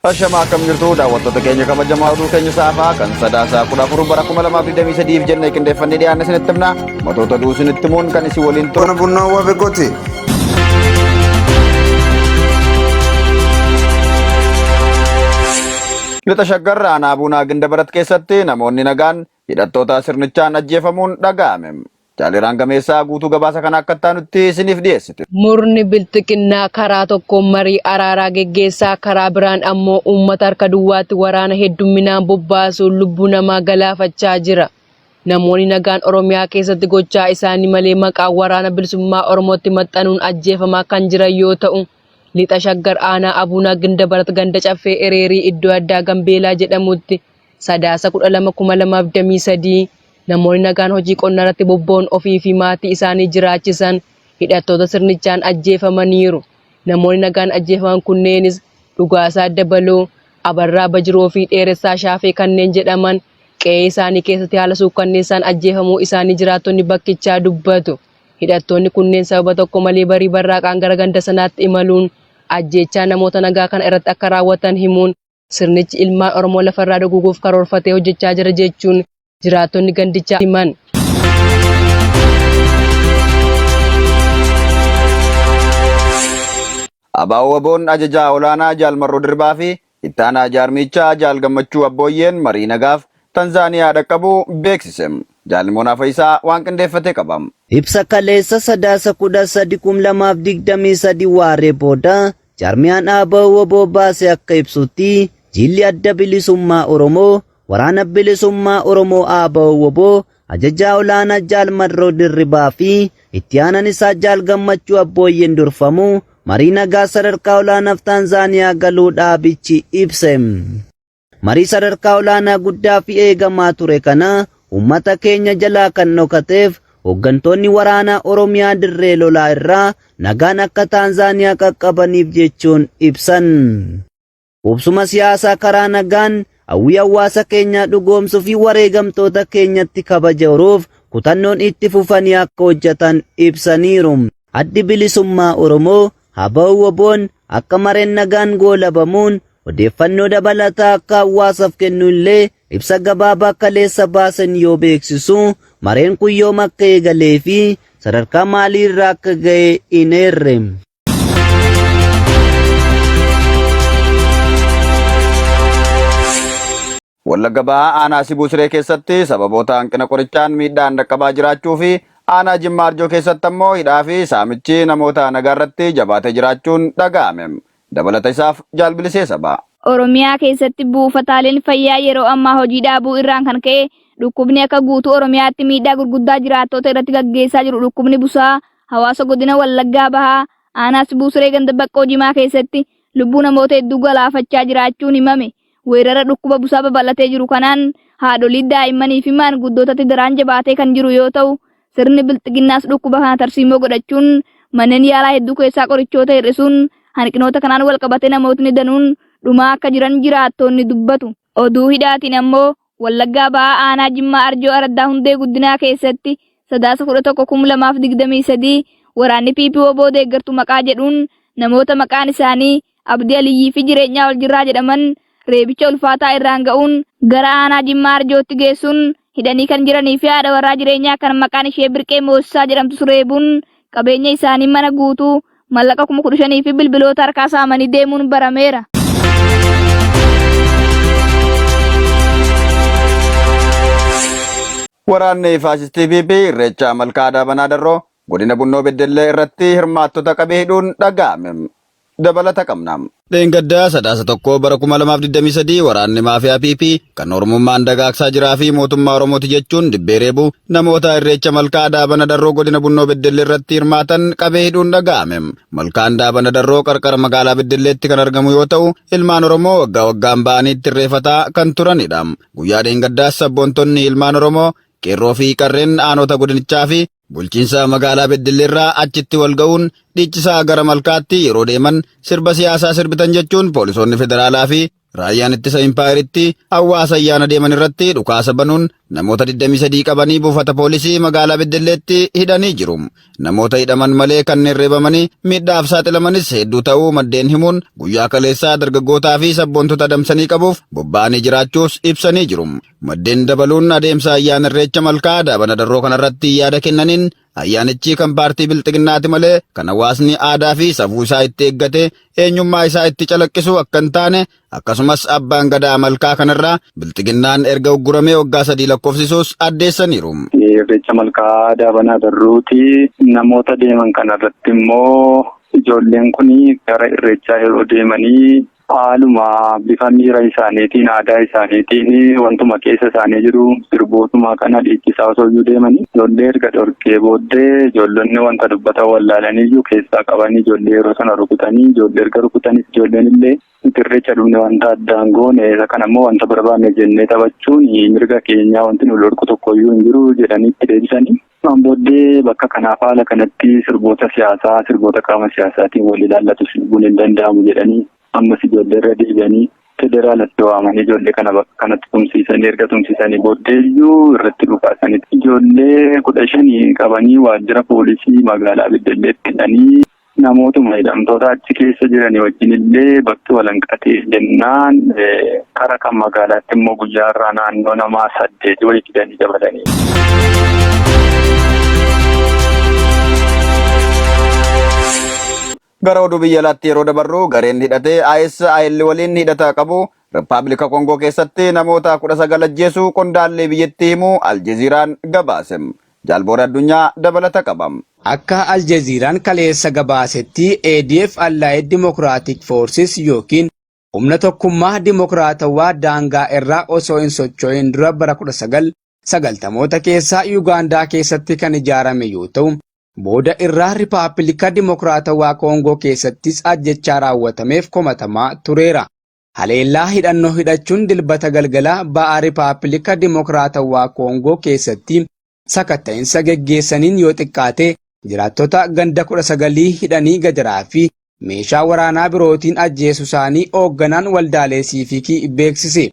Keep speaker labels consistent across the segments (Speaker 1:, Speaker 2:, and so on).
Speaker 1: Ashamaa akkam jirtu daawwattoota keenya kabajamaa oduu keenya saafaa kan Sadaasaa 14 bara 2023 jennee qindeeffannee dhiyaanne isinitti himna. Matoota oduu isinitti himuun kan isin waliin turu.
Speaker 2: Bona bunnoo wabe goti.
Speaker 1: Lixa Shaggar aanaa Abuunaa Gindabarat keessatti namoonni nagaan hidhattoota sirnichaan ajjeefamuun dhaga'ame. Jaaliraan Gameessaa guutuu gabaasa kana akka itti isiniif dhiyeessite.
Speaker 3: Murni bilxiqinnaa karaa tokkoon marii araaraa geggeessaa karaa biraan ammoo uummata harka duwwaatti waraana heddumminaan bobbaasuun lubbuu namaa galaafachaa jira. Namoonni nagaan Oromiyaa keessatti gochaa isaanii malee maqaa waraana bilisummaa Oromootti maxxanuun ajjeefamaa kan jiran yoo ta'u, lixa Shaggar aanaa Abuunaa Gindabarat ganda Caffee Ereerii iddoo addaa Gambeelaa jedhamutti Sadaasa 12,2023 namoonni nagaan hojii qonnaa irratti bobba'uun ofii fi maatii isaanii jiraachisan hidhattoota sirnichaan ajjeefamaniiru. Namoonni nagaan ajjeefaman kunneenis Dhugaasaa Dabaloo, Abarraa Bajiroo fi Dheeressaa Shaafee kanneen jedhaman qe'ee isaanii keessatti haala suukkanneessaan ajjeefamuu isaanii jiraattonni bakkichaa dubbatu. Hidhattoonni kunneen sababa tokko malee barii barraaqaan gara ganda sanaatti imaluun ajjeechaa namoota nagaa kana irratti akka raawwatan himuun sirnichi ilmaan Oromoo lafarraa duguuguuf karoorfatee hojjechaa jira jechuun jiraattonni gandichaa himan.
Speaker 1: ABO WBOn ajajaa olaanaa Jaal Marroo Dirribaa fi itti aanaa jaarmichaa Jaal Gammachuu Abbooyyeen marii nagaaf Tanzaaniyaa dhaqqabuu beeksise. Jaal Moonaa Fayisaa waan qindeeffate qaba.
Speaker 4: Ibsa kaleessa Sadaasa 13,2023 waaree booda jaarmiyaan ABO WBO baase akka ibsutti jilli Adda Bilisummaa Oromoo Waraana Bilisummaa Oromoo ABO WBO ajajaa olaanaa Jaal Marroo Dirribaa fi itti aanaan isaa Jaal Gammachuu Abbooyyeen durfamu marii nagaa sadarkaa olaanaaf Taanzaaniyaa galuu dhaabichi ibse. Marii sadarkaa olaanaa guddaa fi eegamaa ture kana uummata keenya jalaa kan dhokateef hooggantoonni waraanaa Oromiyaa dirree lolaa irraa nagaan akka Taanzaaniyaa qaqqabaniif jechuun ibsan. Qubsuma siyaasaa karaa nagaan hawwii hawaasa keenyaa dhugoomsuu fi wareegamtoota keenyatti kabaja horuuf kutannoon itti fufanii akka hojjetan ibsaniiru. Addi Bilisummaa Oromoo ABO WBOn akka mareen nagaan goolabamuun odeeffannoo dabalataa akka hawaasaaf kennu illee ibsa gabaabaa kaleessa baasan yoo beeksisu mareen kun yoom akka eegalee fi sadarkaa maalii irra akka ga'e hin eerre.
Speaker 1: Wallagga Bahaa aanaa Sibuu Siree keessatti sababoota hanqina qorichaan miidhaan dhaqqabaa jiraachuu fi aanaa Jimmaa Arjoo keessatti ammoo hidhaa fi saamichi namoota nagaa irratti jabaatee jiraachuun dhaga'ame. Dabalata isaaf Jaal Bilisee Sabaa.
Speaker 5: Oromiyaa keessatti buufataaleen fayyaa yeroo ammaa hojii dhaabuu irraan kan ka'e dhukkubni akka guutuu Oromiyaatti miidhaa gurguddaa jiraattoota irratti gaggeessaa jiru dhukkubni busaa hawaasa godina Wallaggaa Bahaa aanaa Sibuu Siree ganda Baqqoo Jimaa keessatti lubbuu namoota hedduu galaafachaa jiraachuun himame. Weerara dhukkuba busaa babal'atee jiru kanaan haadholii daa'immanii fi maanguddootatti daraan jabaatee kan jiru yoo ta'u, sirni bilxiginnaas dhukkuba kana tarsiimoo godhachuun manneen yaalaa hedduu keessaa qorichoota hir'isuun hanqinoota kanaan wal qabatee namootni danuun dhumaa akka jiran jiraattoonni dubbatu. Oduu hidhaatiin ammoo Wallaggaa Bahaa aanaa Jimmaa Arjoo Araddaa Hundee Guddinaa keessatti Sadaasa 11,2023 waraanni PP WBO deeggartu maqaa jedhuun namoota maqaan isaanii Abdii Aliyyii fi Jireenyaa Oljirraa jedhaman reebicha ulfaataa irraan ga'uun gara aanaa Jimmaa Arjootti geessuun hidhanii kan jiranii fi haadha warraa Jireenyaa kan maqaan ishee Birqee Moosisaa jedhamtus reebuun qabeenya isaanii mana guutuu mallaqa 15,000 fi bilbiloota harkaa saamanii deemuun barameera.
Speaker 1: Waraanni faashistii PP Irreecha Malkaa Daabanaa Darroo godina Bunnoo Beddellee irratti hirmaattota qabee hidhuun dhaga'ame. Dabalata qabna. Dheengaddaa Sadaasa 1 bara 2023 waraanni maafiyaa PP kan Oromummaan dagaagsaa jiraa fi mootummaa Oromooti jechuun dibbee reebu namoota Irreecha Malkaa Daabana Darroo godina Bunnoo Beddellee irratti hirmaatan qabee hidhuun dhaga'ame. Malkaan Daabana Darroo qarqara magaalaa Beddelleetti kan argamu yoo ta'u, ilmaan Oromoo waggaa waggaan ba'anii itti irreeffataa kan turanidha. Guyyaa dheengaddaas sabboontonni ilmaan Oromoo qeerroo fi qarreen aanota godinichaa fi bulchiinsa magaalaa Beddelleerraa achitti wal ga'uun dhiichisaa gara malkaatti yeroo deeman sirba siyaasaa sirbitan jechuun poolisoonni federaalaa fi Raayyaan ittisa impaayerittii hawaasa ayyaana deeman irratti dhukaasa banuun namoota 23 qabanii buufata poolisii magaalaa Beddelleetti hidhanii jiru. Namoota hidhaman malee kanneen reebamanii miidhaaf saaxilamanis hedduu ta'uu maddeen himuun guyyaa kaleessaa dargaggootaa fi sabboontota adamsanii qabuuf bobba'anii jiraachuus ibsanii jiru. Maddeen dabaluun adeemsa ayyaana Irreecha Malkaa Daabana Darroo kanarratti yaada kennaniin ayyaanichi kan paartii Bilxiginnaati malee kan hawaasni aadaa fi safuu isaa itti eeggate eenyummaa isaa itti calaqqisu akka hin taane akkasumas abbaan gadaa malkaa kanarraa Bilxiginnaan erga ugguramee waggaa 3 lakkoofsisuus addeessaniiru.
Speaker 2: Irreecha Malkaa Daabanaa Darruuti. Namoota deeman kanarratti immoo ijoolleen kun gara Irreechaa yeroo deemanii Haaluma bifa miira isaaniitiin, aadaa isaaniitiin wantuma keessa isaanii jiru sirbootuma kana dhiichisaa osoo iyyuu deemanii ijoollee erga dhorkee booddee ijoollonni wanta dubbatan wallaalanii iyyuu keessaa qabanii ijoollee yeroo sana rukutanii ijoollee erga rukutanis ijoolleen illee nuti irreecha dhufne wanta addaan goone isa kana immoo wanta barbaanne jennee taphachuun mirga keenyaa wanti nu dhorku tokko iyyuu hin jiru jedhanii itti deebisanii. Isaan booddee bakka kanaaf haala kanatti sirboota siyaasaa, sirboota qaama siyaasaatiin wal ilaallatu sirbuun hin danda'amu jedhanii ammas ijoollee irra deebi'anii federaalatti waamanii ijoollee kana bakka kanatti tumsiisanii erga tumsiisanii booddee iyyuu irratti dhukaasanii ijoollee 15 qabanii waajjira poolisii magaalaa Beddelleetti hidhanii namootuma hidhamtoota achi keessa jiranii wajjin illee bakki wal hanqatee jennaan kara kan magaalaatti immoo guyyaa irraa naannoo namaa 8 wayii fidanii dabalanii.
Speaker 1: Gara oduu biyya alaatti yeroo dabarru gareen hidhatee ISIL waliin hidhata qabu Rippaabilika Koongoo keessatti namoota 19 ajjeesuu qondaalli biyyattii himuu Aljeziiraan gabaase. Jaalboora Addunyaa dabalata qaba.
Speaker 6: Akka Aljeziiraan kaleessa gabaasetti ADF Allied Democratic Forces yookiin Humna Tokkummaa Dimokiraatawaa daangaa irraa osoo hin socho'in dura bara 1990moota keessa Yugaandaa keessatti kan ijaarame yoo ta'u, booda irraa Ripaabilika Dimokiraatawaa Koongoo keessattis ajjechaa raawwatameef komatamaa tureera. Haleellaa hidhannoo hidhachuun Dilbata galgala ba'a Ripaabilika Dimokiraatawaa Koongoo keessatti sakatta'insa geggeessaniin yoo xiqqaate jiraattota ganda 19 hidhanii gajaraa fi meeshaa waraanaa birootiin ajjeesusaanii hoogganaan waldaalee siivikii beeksise.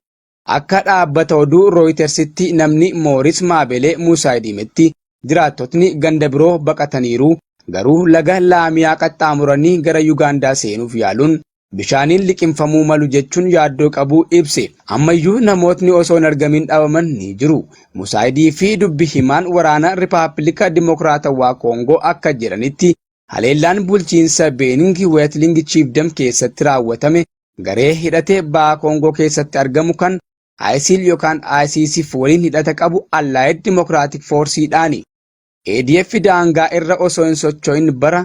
Speaker 6: Akka dhaabbata oduu Rooyitersitti namni Mooris Maabelee Muusaayidiimetti jiraattotni ganda biroo baqataniiru, garuu laga Laamiyaa qaxxaamuranii gara Yugaandaa seenuuf yaaluun bishaaniin liqimfamuu malu jechuun yaaddoo qabu ibse. Ammayyuu namootni osoo hin argamin dhabaman ni jiru. Musaayidii fi dubbi himaan waraana Ripaabilika Dimokiraatawaa Koongoo akka jedhanitti haleellaan bulchiinsa Beening Weetling Chiifdam keessatti raawwatame garee hidhate baha Koongoo keessatti argamu kan ISIL yookaan ISISf waliin hidhata qabu Allied Democratic Force dhaani. ADF daangaa irra osoo hin socho'in bara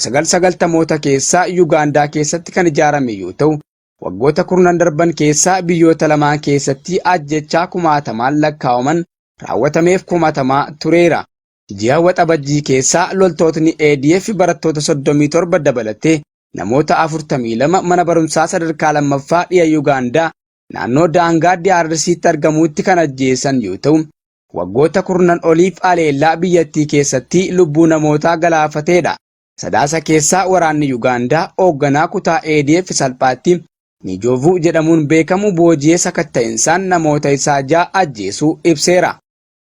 Speaker 6: 1990moota keessa Yugaandaa keessatti kan ijaarame yoo ta'u, waggoota kurnan darban keessa biyyoota lamaan keessatti ajjechaa kumaatamaan lakkaa'aman raawwatameef komatamaa tureera. Ji'a Waxabajjii keessa loltootni ADF barattoota 37 dabalatee namoota 42 mana barumsaa sadarkaa lammaffaa dhiha Yugaandaa naannoo daangaa DRCtti argamuutti kan ajjeesan yoo ta'u, waggoota kurnan oliif haleellaa biyyattii keessatti lubbuu namootaa galaafateedha. Sadaasa keessa waraanni Yugaandaa hoogganaa kutaa ADF salphaatti Nijoovuu jedhamuun beekamu booji'ee sakatta'insaan namoota isaa ja'a ajjeesuu ibseera.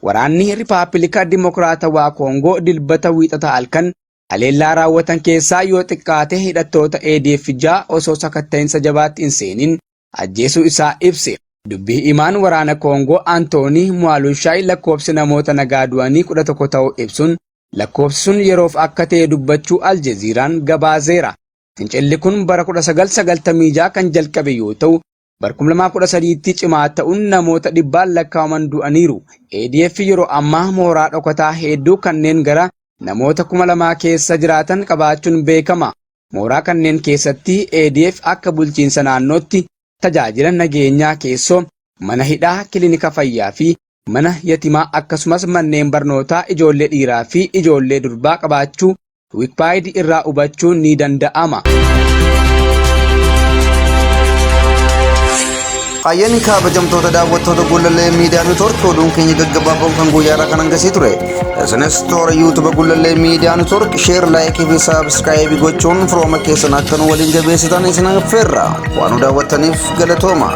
Speaker 6: Waraanni Ripaabilika Dimokiraatawaa Koongoo Dilbata Wiixata halkan haleellaa raawwatan keessaa yoo xiqqaate hidhattoota ADF ja'a osoo sakatta'insa jabaatti hin seenin ajjeesuu isaa ibse. Dubbi himaan waraana Koongoo Antoonii Muwaalushaay lakkoofsi namoota nagaa du'anii 11 ta'uu ibsuun lakkoofsi sun yeroof akka ta'e dubbachuu Aljeziiraan gabaaseera. Fincilli kun bara 1996 kan jalqabe yoo ta'u, bara 2013tti cimaa ta'uun namoota dhibbaan lakkaa'aman du'aniiru. ADF yeroo ammaa mooraa dhokataa hedduu kanneen gara namoota 2000 keessa jiraatan qabaachuun beekama. Mooraa kanneen keessatti ADF akka bulchiinsa naannootti tajaajila nageenyaa keessoo, mana hidhaa, kilinika fayyaa fi mana yatimaa akkasumas manneen barnootaa ijoollee dhiiraa fi ijoollee durbaa qabaachuu Wikipedia irraa hubachuun ni danda'ama.
Speaker 7: Hayyani kabajamtoota daawwattoota Gullallee Miidiyaa Network, oduun keenya gaggabaaboon kan guyyaarraa kan hangasii ture. Isinis toora YouTube Gullallee Miidiyaa Network share, like fi subscribe gochuun firooma keessan akka nu waliin jabeessitan isin affeerra. Waan nu daawwattaniif galatooma.